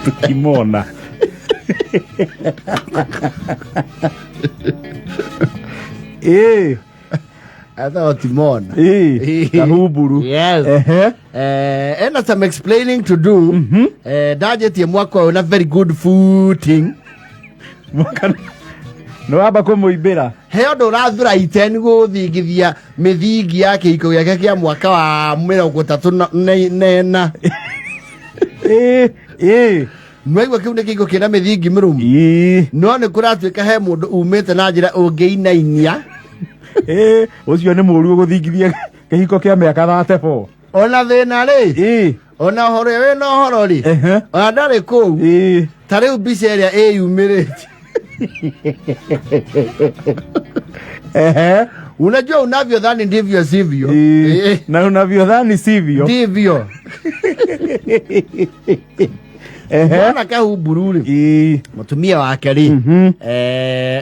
Tukimona. Ĩĩ. Etagwo Timona. Ĩĩ, kahumburu. Yes. Ehe. Ena some explaining to do. Ndanjĩtie mwaka ũyũ na very good footing. Mwaka nĩ wamba kũmũimbĩra. He ũndũ ũrathura iten gũthingithia mĩthingi ya kĩhiko gĩake kĩa mwaka wa 34 na ĩna. Ĩĩ, ĩĩ. Nĩwaigua kĩu nĩ kĩhiko kĩna mĩthingi mĩrũmu? Ĩĩ. No nĩ kũratuĩka he mũndũ umĩte na njĩra ũngĩinainia. Ĩĩ, ũcio nĩ mũru ũgũthingithia kĩhiko kĩa mĩaka 34. Ona thĩna rĩ, Ĩĩ. ona ũhoro ũrĩa wĩna ũhoro rĩ, Ehe. ona ndarĩ kũu. Ĩĩ. Ta rĩu mbica ĩrĩa ĩyumĩrĩtie. Ehe. Unajua unavyodhani ndivyo sivyo. Ĩĩ. Ĩĩ. Na unavyodhani sivyo. Ndivyo. Ehe. Mwana kahumburu rĩ, Ĩĩ. mutumia wake rĩ,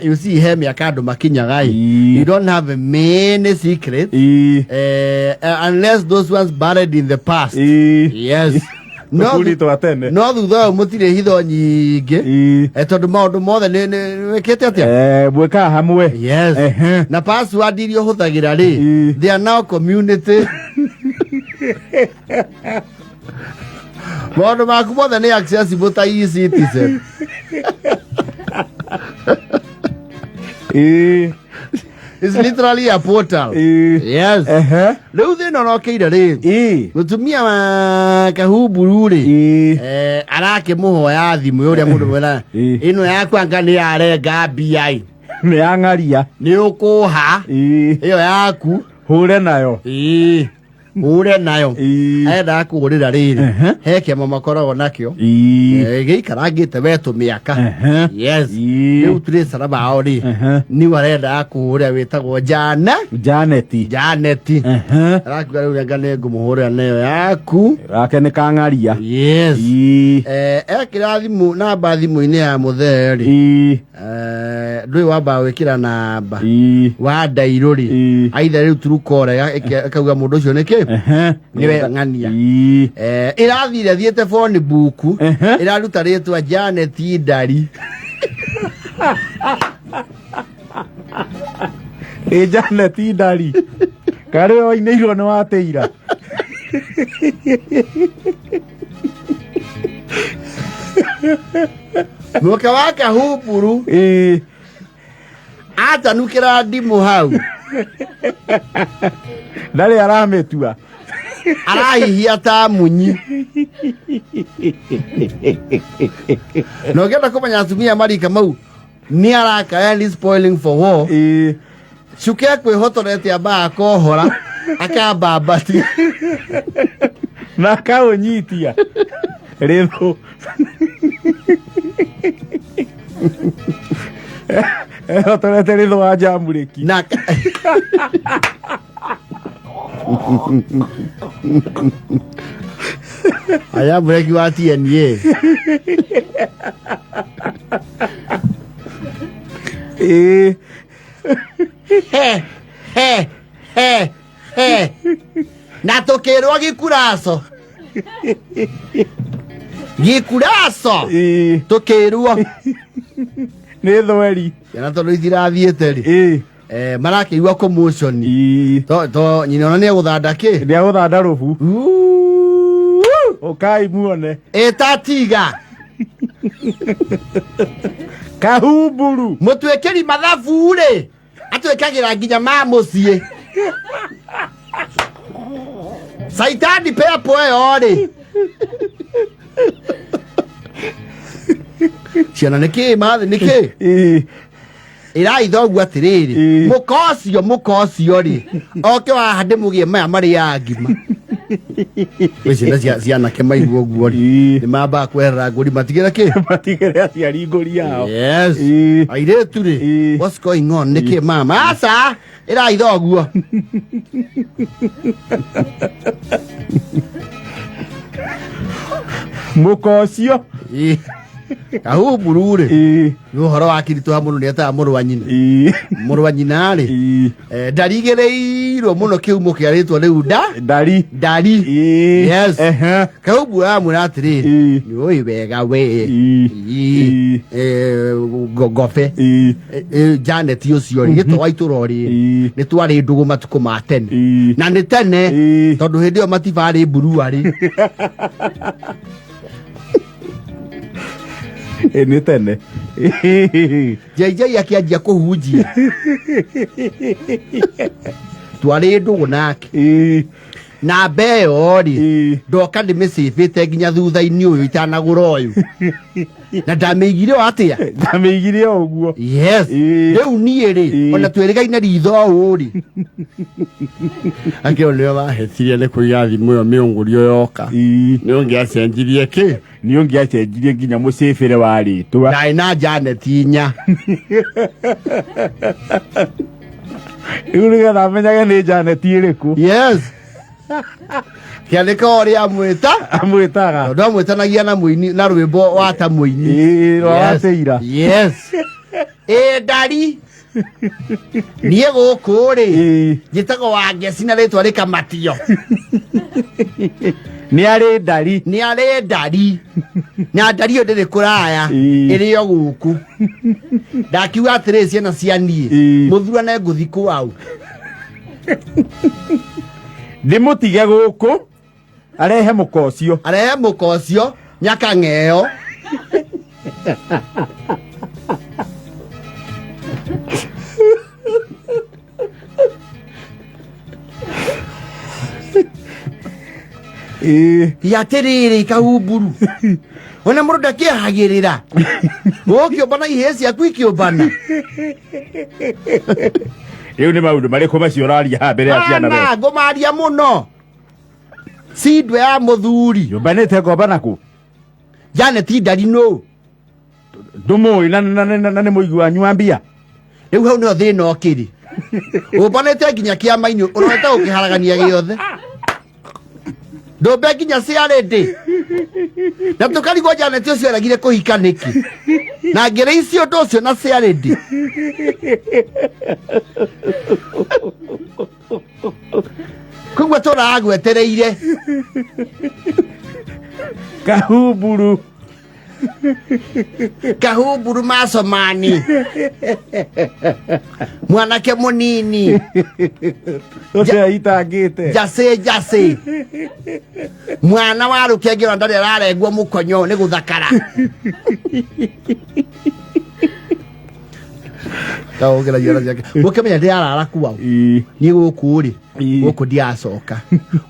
you see he mĩaka andũ makinyaga ĩ, Ĩĩ. you don't have many secrets, Ĩĩ. unless those ones buried in the past. Ĩĩ. Yes. No Tũburi twa tene. No thutha ũyũ mũtirĩ hitho nyingĩ. Ĩĩ. Tondũ maũndũ mothe nĩ wĩkĩte atĩa? Mwĩkaga hamwe. Yes. Ehe. Na password iria ũhũthagĩra rĩ, Ĩĩ. they are now community. Maũndũ maku mothe nĩ accessible ta e-citizen. Ĩĩ. It's literally a portal. Ĩĩ. Yes. Ehe. Rĩu thĩna ũrokĩire rĩ, Ĩĩ. mũtumia wa kahumburu rĩ, Ĩĩ. Arakĩmũhoya thimũ ũrĩa mũndũ mwena Ĩĩ. ĩno yakwa anga nĩ yarenga mbia ĩ. Nĩ yang'aria. Nĩ ũkũha Ĩĩ. ĩyo yaku. Hũre nayo. Ĩĩ. Ure nayo. Ĩĩ. Endaga kũgũrĩra rĩrĩ, Ehe. he kĩama makoragwo nakĩo, Ĩĩ. Gĩikarangĩte we tũmĩaka. Ehe. Yes. Ĩĩ. Rĩu tũrĩcara mao rĩ, Ehe. niwe arendaga kũhũrĩra wĩtagwo Jana Janeti. Janeti. Ehe. Arakiuga rĩu anga nĩ ngũmũhũrĩra nayo yaku. Gake nĩ kang'aria. Yes. Ĩĩ. Ekĩra thimũ namba thimũ-inĩ ya mũthee rĩ, Ĩĩ. Ndũĩ wambaga gwĩkĩra namba Ĩĩ. wa ndairũ rĩ, Ĩĩ. aitha rĩu turukora ĩkauga mũndũ ũcio nĩkĩ Ehe. nĩwe ng'ania. Ĩĩ. Ĩrathire thiĩte phone book, Ehe. ĩraruta rĩtwa Janet Ndari. Ĩ Janet Ndari. Karĩ we wainĩirwo nĩ watĩira. Mũke wa kahumburu Ĩĩ. atanukĩra ndimũ hau. Ndarĩ aramĩtua. Arahihia ta munyi. Na ũngĩenda kũmenya atumia marika mau nĩ arakaya ni spoiling for war, Ĩĩ. cuke kwĩhotorete ambaga akohora akambambatia. Na akaũnyitia. Rĩthũ. Ehotorete rĩthũ wa njamurĩki. Na aya mureki wa TNA. Ĩĩ. He he he he na tukirwo gikuraco gikuraco. Ĩĩ. Tukirwo Nĩ thweri. Ciana tondu itirathiĩte rĩ, Ĩĩ. Marakĩigua commotion. Ĩĩ. To nyina ona nĩ egũthanda kĩ. Nĩ agũthanda rũbu. Ũkai muone. Ĩtatiga. Kahumburu. Mũtuĩkĩri mathabu rĩ atwĩkagĩra nginya ma mũciĩ caitani pepo ĩyo rĩ ciana nĩ kĩ mathĩ nĩ kĩ. Ĩĩ. Ĩrai thoguo atĩrĩrĩ, Ĩĩ. mũka ũcio mũka ũcio rĩ oke waha ndĩmũgie maya marĩaga ngima. Gwĩ ciana cianake maigua ũguo rĩ, Ĩĩ. nĩ mambaga kweherera ngũri matigĩre kĩ. Matigĩre aciari ngũri yao. Yes. Ĩĩ. Airĩtu rĩ, Ĩĩ. what's going on nĩ kĩ mama aca ĩrai thoguo. Mũka ũcio. Ĩĩ. Kahumburu rĩ, Ĩĩ. nĩ ũhoro wa kiritũha mũno, nĩ etaga mũrũ wa nyina. Ĩĩ. Mũrũ wa nyina rĩ, Ĩĩ. Ndarigĩrĩirwo mũno kĩhumo kĩa rĩtwa rĩu nda Ndari. Ndari. Ĩĩ. Yes. Ehe. Kahumburu aramwĩra atĩrĩrĩ, Ĩĩ. nĩ ũĩ wega we. Ĩĩ. Ĩĩ. Ĩĩ. Ngobe. Ĩĩ. Janet ũcio rĩ, gĩtũ wa itũra rĩ, Ĩĩ. nĩ twarĩ ndũgũ matukũ ma tene. Ĩĩ. Na nĩ tene, Ĩĩ. tondũ hĩndĩ ĩyo matibarĩ mburuarĩ. Ĩĩ, nĩ tene. Ĩĩ. JJ akĩanjia kũhunjia, twarĩ ndũgũ nake. Ĩĩ. Namba ĩyo rĩ, Ĩĩ. ndoka ndĩmĩcĩbĩte nginya thutha-inĩ ũyũ itanagũra ũyũ, na ndamĩigire o atĩa? Ndamĩigire o ũguo. Yes. Ĩĩ. Rĩu niĩ rĩ, Ĩĩ. ona twĩrĩgaine ritho ũũ rĩ, akĩo nĩo wahetirie nĩ kũiga thimũ ĩyo mĩũngũrio yoka. Ĩĩ. Nĩ ũngĩacenjirie kĩ? Nĩ ũngĩacenjirie nginya mũcĩbĩre wa rĩtwa. Ndarĩ na Janet inya. Rĩu nĩgetha amenyage nĩ Janet ĩrĩkũ. Yes, kĩandĩka ũrĩa amwĩta. Amwĩtaga. Tondũ amwĩtanagia na mũini na rwĩmbo wa ta mũini. Ĩĩ, rwa Yes. Wateira. Yes, ĩ ndari niĩ gũkũ rĩ, Ĩĩ. njĩtagwo Wangeci na rĩtwa rĩkamatio. Nĩ arĩ ndari. Nĩ arĩ ndari, na ndari ĩyo ndĩrĩ kũraya. Ĩĩ. Ĩrĩ o gũkũ. Ndakiuga atĩrĩ, ciana cia niĩ, Ĩĩ. mũthurane ngũthi kwao. Ndĩmũtige gũkũ arehe mũka ũcio. Arehe mũka ũcio nyakang'eo. Ĩĩ. Atĩrĩrĩ kahumburu, ona mũndũ ndakĩehagĩrĩra ũkĩũmbana, ihĩĩ ciaku ikĩũmbana. Rĩu nĩ maũndũ marĩkũ macio ũraria haha mbere ya ciana we? Ana ngũmaria mũno cindwe ya mũthuri. Nyũmbanĩte ngomba naku. Janet ndari nũ? Ndũmũĩ na nĩ mũigi wanyu wa mbia. Rĩu hau nĩho thĩna ũkĩrĩ, ũmbanĩte nginya kĩama-inĩ, ũrorete gũkĩharagania gĩothe, ndũmbe nginya ciarĩndĩ, na tũkarigwo Janet ũcio aregire kũhika nĩkĩ na ngĩrĩ icio ũndũ ũcio na ciarĩndĩ. Koguo tũragwetereire. Kahumburu. Kahumburu macomani mwanake mũnini. Ũcio aitangĩte. Njacĩ njacĩ mwana wa rũkenge, ona ndarĩ ararengwo mũkonyo nĩ gũthakara. Kaũgĩra ciana ciake ũkĩmenya ndĩrarara kwao. Ĩĩ. Niĩ gũkũ rĩ, Ĩĩ. gũkũ ndiacoka,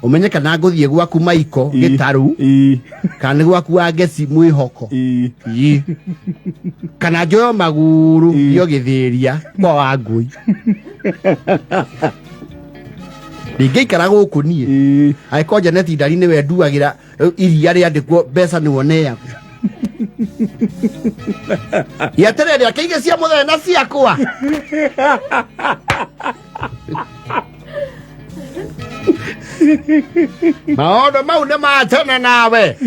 ũmenye kana ngũthiĩ gwaku maiko. Ĩĩ. Gĩtarũ. Ĩĩ. Kana nĩ gwaku wa ngeci mwĩhoko. Ĩĩ. Ĩĩ. Kana njoyo magũrũ. Ĩĩ. Io gĩthĩria kwa wa ngũi, ndingĩikara gũkũ niĩ. Ĩĩ. Angĩkorwo Janet ndari nĩwe nduagĩra iria rĩandĩkwo mbeca nĩwe ũneagwo, gĩeterere akĩige cia mũthenya na ciakwa. Maũndũ mau nĩ matene nawe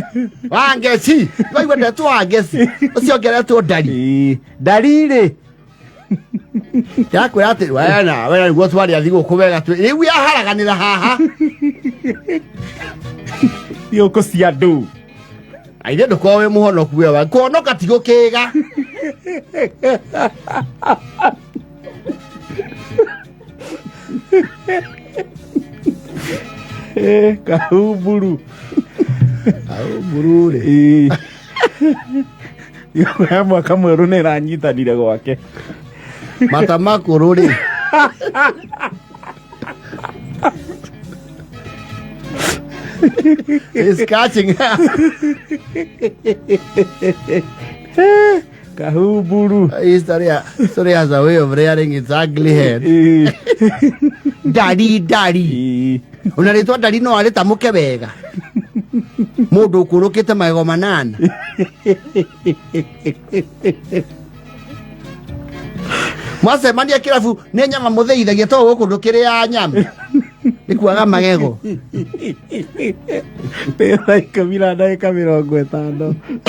Wangeci, waigua ndetwo Wangeci ũcio ngeretwo ndari. Ĩĩ. Ndari rĩ. Yakwĩra atĩ we nawe nĩguo twarĩa thigũkũ wega rĩu yaharaganĩra haha. Thigũkũ cia andũ. Aithe ndũkorwo wĩ mũhonoku we, kũhonoka ti gũkĩga. Ĩĩ, kahumburu. Mburu rĩ. Ĩĩ. Thigũkũ ya mwaka mwerũ nĩ ĩranyitanire gwake. Mata makũrũ rĩ. It's catching up. Kahumburu. History has a way of rearing its ugly head. Ĩĩ. Ndari ndari. Ĩĩ. Ona rĩtwa ndari no arĩtamũke wega, mũndũ ũkũrũkĩte magego manana. Mwacemania kĩrabu nĩ nyama mũthĩithagia, to gũkũ ndũkĩrĩaga nyama nĩ kuaga magego. Nĩ thaa 10 na ndagĩka 50.